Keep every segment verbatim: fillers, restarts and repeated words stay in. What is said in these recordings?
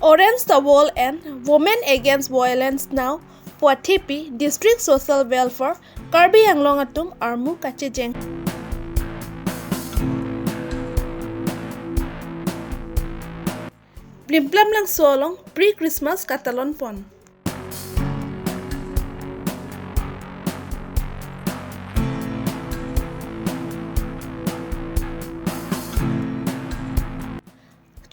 Orange the World and Women Against Violence Now pu athepi District Social Welfare Karbi Anglong atum armu kachejeng. Plimplam Langso along pre-Christmas katalon pon.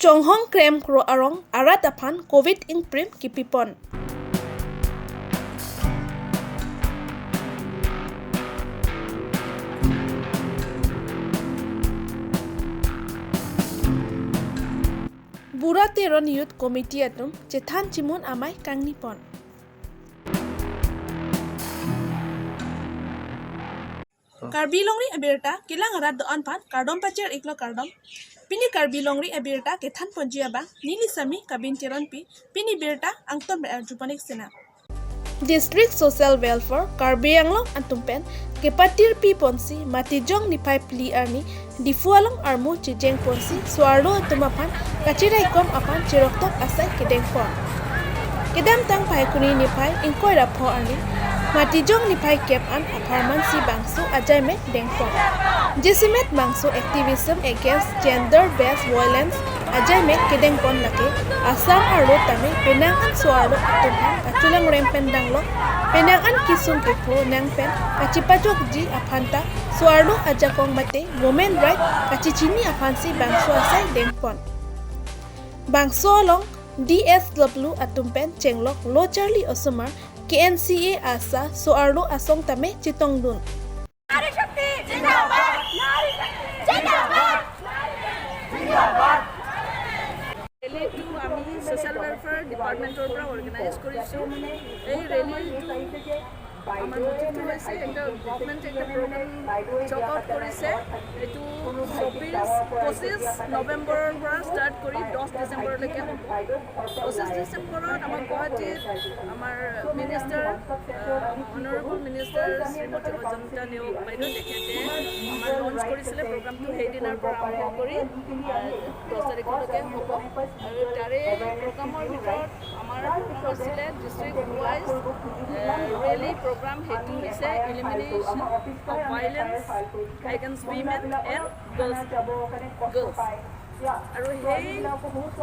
Chonghong Krem Kro arong arat aphan Covid ingprim kipipon. Bura Teron Youth Committee atum chethan chimun amei kangnipon. Karbi Longri Abirta kelang arat do-an aphan kardom pachir iklo kardom. Pini Karbi Longri Abirta kethan ponji abang neli Sami Kabin Teronpi, pini birta angton ber arjupanik sena. District Social Welfare Karbi Anglong atum pen kepatirpi ponsi Matijong niphai phli arni Diphu along armu chejeng ponsi so-arlo atum aphan kachiraikom aphan chiroktok asai kedengpon. Kedamtang Phaikuni niphai ingkoi ra pho arni Matijong niphai kep an apharmansi bangso ajaimek dengpon. Jasemet bangso activism against gender based violence ajaimek kedengpon lake Assam arlo tame penang an so-arlo atum aphan kachelang rem pen danglo, penang an kesung kepho nang pen kachepajokji aphanta so-arlo ajakong mate women right kachechini aphansi bangso asai dengpon. Bangso along D S W atum pen chenglok lo charli osomar K N C A ASHA so-arlo asong tame chetongdun. নারী শক্তি জিন্দাবাদ। নারী শক্তি জিন্দাবাদ। নারী শক্তি জিন্দাবাদ। ৰেলীটো আমি social welfare ডিপাৰ্টমেণ্টৰ পৰা অৰ্গেনাইজ কৰিছোঁ। এই ৰেলীটো আমাৰ মটিভটো হৈছে, এটা গভৰ্ণমেণ্টে এটা প্ৰগ্ৰাম ৱৰ্ক আউট কৰিছে। এইটো চৌব্বিছ, পঁচিছ নৱেম্বৰৰ পৰা ষ্টাৰ্ট কৰি দহ ডিচেম্বৰলৈকে হ'ব। পঁচিছ ডিচেম্বৰত আমাৰ গুৱাহাটীত আমাৰ মিনিষ্টাৰ, আহ, অনাৰেবল মিনিষ্টাৰ শ্ৰীমতী অজন্তা নেওগ বাইদেউ, তেখেতে আমাৰ লঞ্চ কৰিছিলে প্ৰগ্ৰামটো। সেইদিনাৰ পৰা আৰম্ভ কৰি, আহ, দহ তাৰিখলৈকে হ'ব। আৰু তাৰে প্ৰগ্ৰামৰ ভিতৰত আমাৰ প্ৰগ্ৰাম আছিলে ডিষ্ট্ৰিক্ট ৱাইজ, আহ, ৰেলী প্ৰগ্ৰাম। সেইটো হৈছে Elimination of Violence Against Women and Girls, Girls। আৰু সেইটোৰ ওপৰত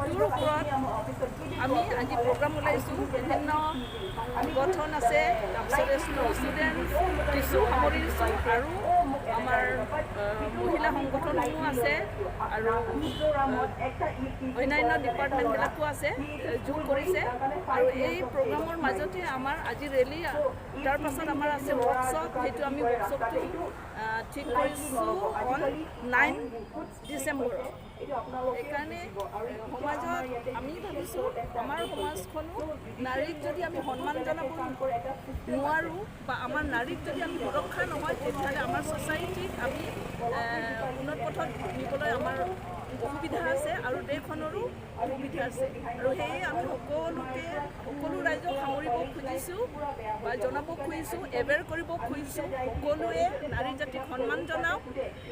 আমি আজি প্ৰগ্ৰাম ওলাইছোঁ। বিভিন্ন সংগঠন আছে, তাৰপিছতে স্কুল ষ্টুডেণ্ট, কিছু সামৰি দিছোঁ আৰু আমাৰ, আহ, মহিলা সংগঠনসমূহ আছে আৰু, আহ, অন্যান্য ডিপাৰ্টমেণ্টবিলাকো আছে, আহ, যোগ কৰিছে। আৰু এই প্ৰগ্ৰামৰ মাজতে আমাৰ আজি ৰেলী, তাৰ পাছত আমাৰ আছে ৱৰ্কশ্বপ। সেইটো আমি ৱৰ্কশ্বপটো, আহ, ঠিক কৰিছোঁ অন নাইন ডিচেম্বৰত। সেইকাৰণে, এ, সমাজত আমি ভাবিছোঁ, আমাৰ সমাজখনো নাৰীক যদি আমি সন্মান জনাব নোৱাৰোঁ বা আমাৰ নাৰীক যদি আমি সুৰক্ষা নহয়, তেতিয়াহ'লে আমাৰ ছ'চাইটিক আমি, এ, উন্নত পথত নিবলৈ আমাৰ অসুবিধা আছে আৰু দেশখনৰো অসুবিধা আছে। আৰু সেয়ে আমি সকলোকে, সকলো ৰাইজক সামৰিব খুজিছোঁ বা জনাব খুজিছোঁ, এৱেৰ কৰিব খুজিছোঁ, সকলোৱে নাৰী জাতিক সন্মান জনাওক,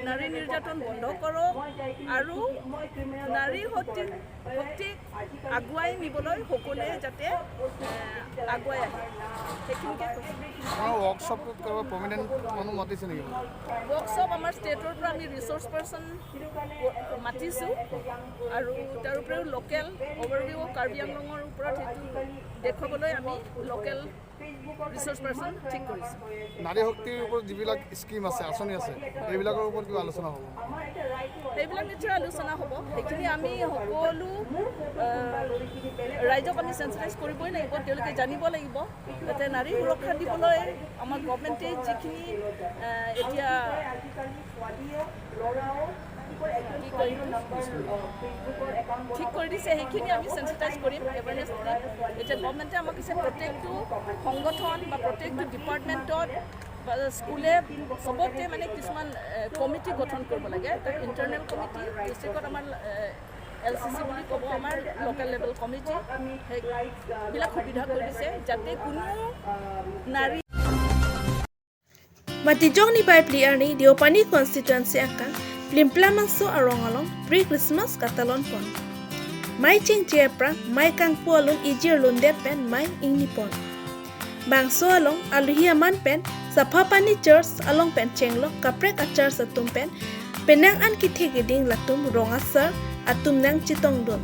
নাৰী নিৰ্যাতন বন্ধ কৰক আৰু নাৰী শক্তি, শক্তিক আগুৱাই নিবলৈ সকলোৱে যাতে, এ, আগুৱাই আহে, সেইখিনিকে কৈছোঁ। আমাৰ ৱৰ্কশ্বপত কোনোবা প্ৰমিনেণ্ট মানুহ মাতিছে নেকি? ৱৰ্কশ্বপ আমাৰ ষ্টেটৰ পৰা আমি ৰিচ'ৰ্চ পাৰ্চন মাতিছোঁ আৰু তাৰ উপৰিও লোকেল অভাৰভিউ অফ কাৰ্বি আংলঙৰ ওপৰত সেইটো দেখুৱাবলৈ আমি লোকেল ৰিচ'ৰ্চ পাৰ্চন ঠিক কৰিছোঁ। নাৰী শক্তিৰ ওপৰত যিবিলাক স্কিম আছে, আঁচনি আছে, এইবিলাকৰ ওপৰত কিবা আলোচনা হ'ব? সেইবিলাক নিশ্চয় আলোচনা হ'ব। সেইখিনি আমি সকলো, আহ, ৰাইজক আমি চেন্সিটাইজ কৰিবই লাগিব, তেওঁলোকে জানিব লাগিব। যাতে নাৰী সুৰক্ষা দিবলৈ আমাৰ গভৰ্ণমেণ্টে যিখিনি, আহ, এতিয়া কি কয়, ঠিক কৰি দিছে, সেইখিনি আমি চেন্সিটাইজ কৰিম, এৱেৰনেছ দিম। এতিয়া গভৰ্ণমেণ্টে আমাক কৈছে প্ৰত্যেকটো সংগঠন বা প্ৰত্যেকটো ডিপাৰ্টমেণ্টত বা স্কুলে চবতে মানে কিছুমান, এ, কমিটি গঠন কৰিব লাগে। এটা ইণ্টাৰনেল কমিটি, ডিষ্ট্ৰিক্টত আমাৰ, এ, এল চি চি বুলি ক'ব, আমাৰ লোকেল লেভেল কমিটি, সেইবিলাক সুবিধা কৰি দিছে যাতে কোনো নাৰী Matijong niphai phli arni Deopani constituency angkang Plimplam Langso arong along pre-Christmas katalon pon. Mei chingche aphrang mei kangpu alun ijir lundet pen mei ingnipon. Bangso along alohi aman pen Saphapani Church along pen chenglok kaprek a-church atum pen penang an kethe keding latum rong asar atum nangchetongdun.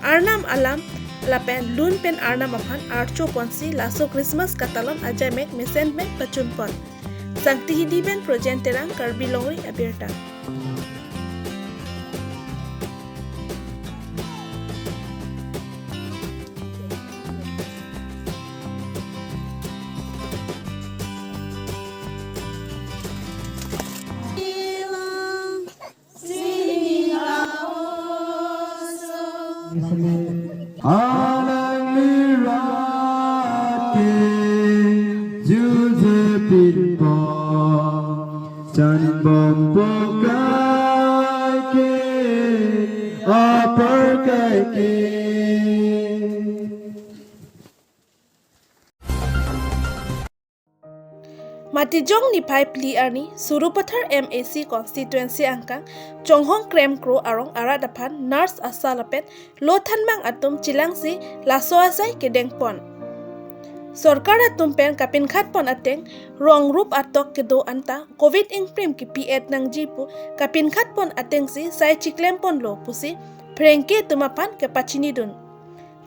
Arnam alam lapen lun pen Arnam aphan archo ponsi laso Christmas katalon ajaimek mesen pen pachunpon. Sangti Hidi pen Projen Terang, Karbi Longri Abirta. Alangli rat ke juje pinpo, chanbom pokai ke apar kai ke. Matijong niphai phli arni Sarupathar M A C constituency angkang Chonghong Krem Kro arong arat aphan nurse, ASHA lapen lo thanbang atum chelangsi laso asai kedengpon. Sorkar atum pen kapinkhatpon ateng rong rup atok kedo anta Covid ingprim kepi-et nangji pu kapinkhatpon atengsi sai chiklemponlo pusi phrengke atum aphan kepachinidun.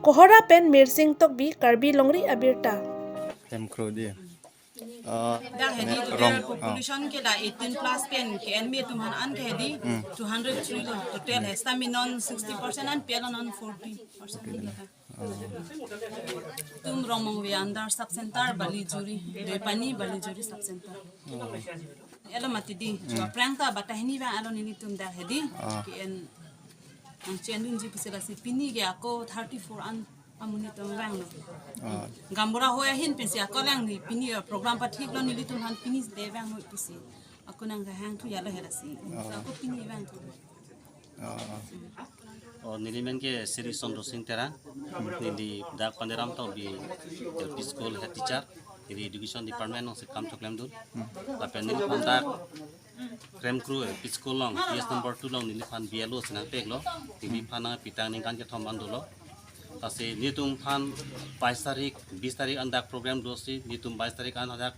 Kohora pen Mirsing Tokbi, Karbi Longri Abirta. Krem Kro di. Ah, dak hedi ne total rong, ah. Population ke dak eighteen plus pen ke N M A atum aphan an ke hedi Hmm. two hundred three lo total he. Seta mi non sixty percent an P L non forty percent. Ah. Tum Rongmongve under sub center Balijuri, Doipani Balijuri sub center. Elo mati di, Hmm. Aprang ta batahini vang elo nelitum dak hedi. Ah. Ke en nangchendunji pusi lasi pini ke ako thirty four an amonit atum vanglo. Ah. Gaonbura hoi ahin pensi ako lang ni pini, eh, program pathiklo nelitum aphan pini de vanglo pusi. Ako nangkehang thu yalo he lasi. Ah. Ako pini vangthu. Ah. Oh, neli men ke Sri Chandra Singh Terang. Neli dak Pandiram Tokbi L P school head teacher. Neli education department alongsi kam choklemdun. Hmm. Lapen neliphan dak Krem Kro, eh, P School along, P S number two along neliphan B L O si nangpeklo. Neliphan nangpi tang ningkan kethom an dolo. Lasi netum aphan bais tarik, bis tarik an dak program dosi, netum bais tarik an hadak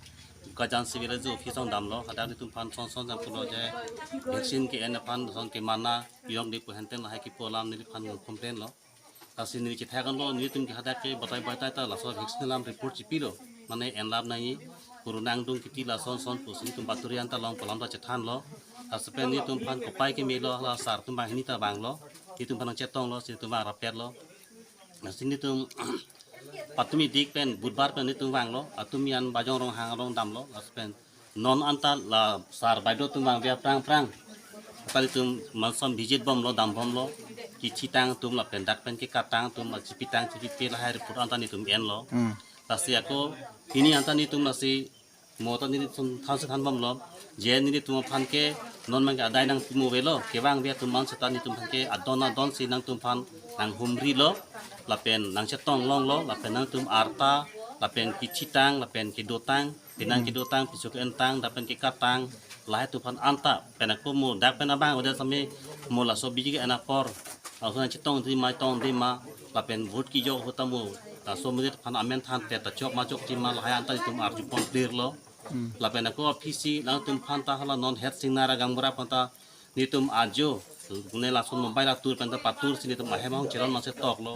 Gajan Civil L A C office along damlo, hadak netum aphan son son jam pulo je vaccine ke-en aphan son kemana, yong di pu henten lahai kipu alam neliphan complain lo. Lasi neli chethak anlo, netum ke hadak ke batai batai ta laso vaccine alam report chipilo. Mane enlap nangji, corona angdung kiti lason son pusi netum baturi anta long pu alam ta chethanlo. Lasi pen netum aphan kopai kemelo, la sar atum banghini ta vanglo. Netum aphan nangchetonglo, si netum vang rapetlo. Lasi netum patumi dik pen, Budhbar pen netum vanglo, atum yan Bajong Ronghang along damlo, lasi pen non anta la sar baidro atum vangve aphrang aphrang. Anta netum mansom visit bomlo, dambomlo, kechitang atum lapen dak pen kekatang atum, la chipitang chipipe lahai report anta netum enlo. Hmm. Lasi ako pini anta netum lasi mo ta nelitum thansi thanbomlo. Je nelitum aphan ke non abang ke adai nangpi mo avelo, kevangve atum an seta netum aphan ke adon adon si nangtum aphan nanghumrilo, lapen nangchetong longlo, lapen nangtum arta, lapen kechitang, lapen kedotang, penang Hmm. kedotang, piso ke-entang, lapen kekatang, lahai atum aphan anta, pen ako mo dak pen abang oda sami mo laso biji ke-en apor, laso nangchetongji ma, tongji ma, lapen vote kejok ahut ta mo, laso monit aphan amen than te ta chok ma chokji ma, lahai anta netum arjupon clear lo. Hmm. Lapen ako aphi si nangtum aphan ta hala non head signal a gaonbura aphan ta netum ajo, ne laso mobile atur pen ta patur si netum ahem ahong cheron nangchetoklo.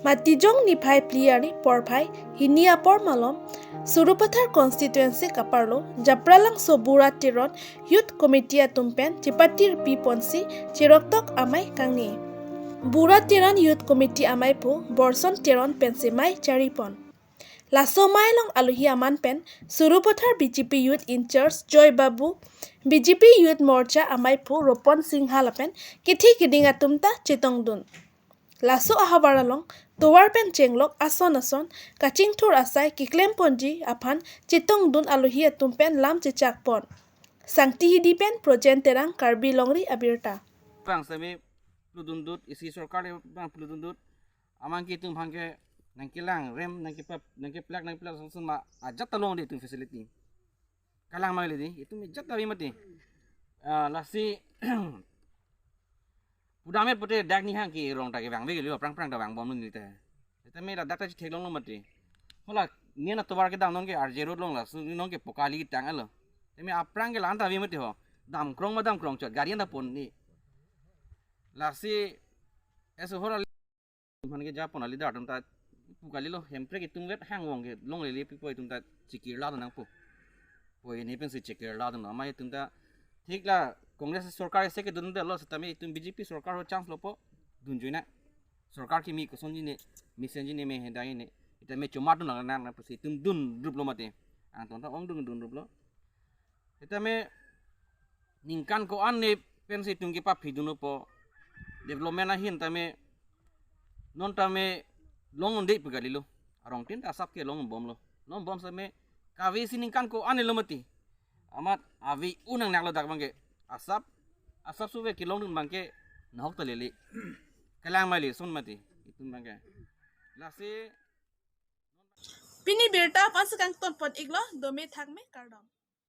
Matijong niphai phli arni porphai hini apor malom Sarupathar constituency kaparlo Japralangso Bura Teron Youth Committee atum pen chepatirpi ponsi cheroktok amei kangne. Bura Teron Youth Committee amei pu Borson Teron pensi mei charipon. Laso mei along alohi aman pen Sarupathar B J P Youth in-charge Joy Babu, B J P Youth Morcha amei pu Ropon Singha lapen kethe keding atum ta chetongdun. Laso ahavar along tovar pen chenglok ason ason kachingthur asai keklemponji aphan chetongdun alohi atum pen lam chechakpon. Sangti Hidi pen Projen Terang, Karbi Longri Abirta. Bang sami pludundut, isi sorkar le bang pludundut. Amang ke itum aphan ke nangkelang rem, nangkepap, nangkeplak, nangkeplak sung sung ma ajat ta long de itum facility. Kalang mang le di, itum ajat ta ave mati. Ah, lasi Pudamet pute dak ni hang ke rong ta kevang veklo, aphrang phrang ta vangbomlo neli ta. Tame ladak ta chetheklonglo mati. Hala nena tovar kedam nonke R J Road along laso nonke pokali tang alo. Tame aphrang ke la-an ta ave mati ho. Damkrong ma damkrong chot gari anta pon ni. Lasi eso hora man ke japon a leader atum ta pu kalilo, Hemprek itum vet hang vong ke longlele pipo, itum ta chikir la nangpo. Poi ne pensi chikir la dun, ama itum ta thik la Congress sorkar isi kedun detlo setame itum B J P sorkar ho chance lopo dunjui na. Sorkar kimi kosonji ne, mesenji ne, me hedai ne. Itum me chomar dun lang nang pusi itum dundruplo mati. Angton ta ong dundruplo. Setame ningkan ko-an ne pensi itum kepaphi dunpo. Development ahin tame non tame long un-e pu kalilo. Arong tin ta asap ke longbomlo. Longbom setame kave si ningkan ko-an ne lo mati. Amat ave un nangnaklo dak abangke. Asap, asap suve kelong dun abangke nahok ta lele. Kelang mali son mati. Itum abangke. Lasi pini birta aphansi kangton pon iklo, dome thakme, kardom.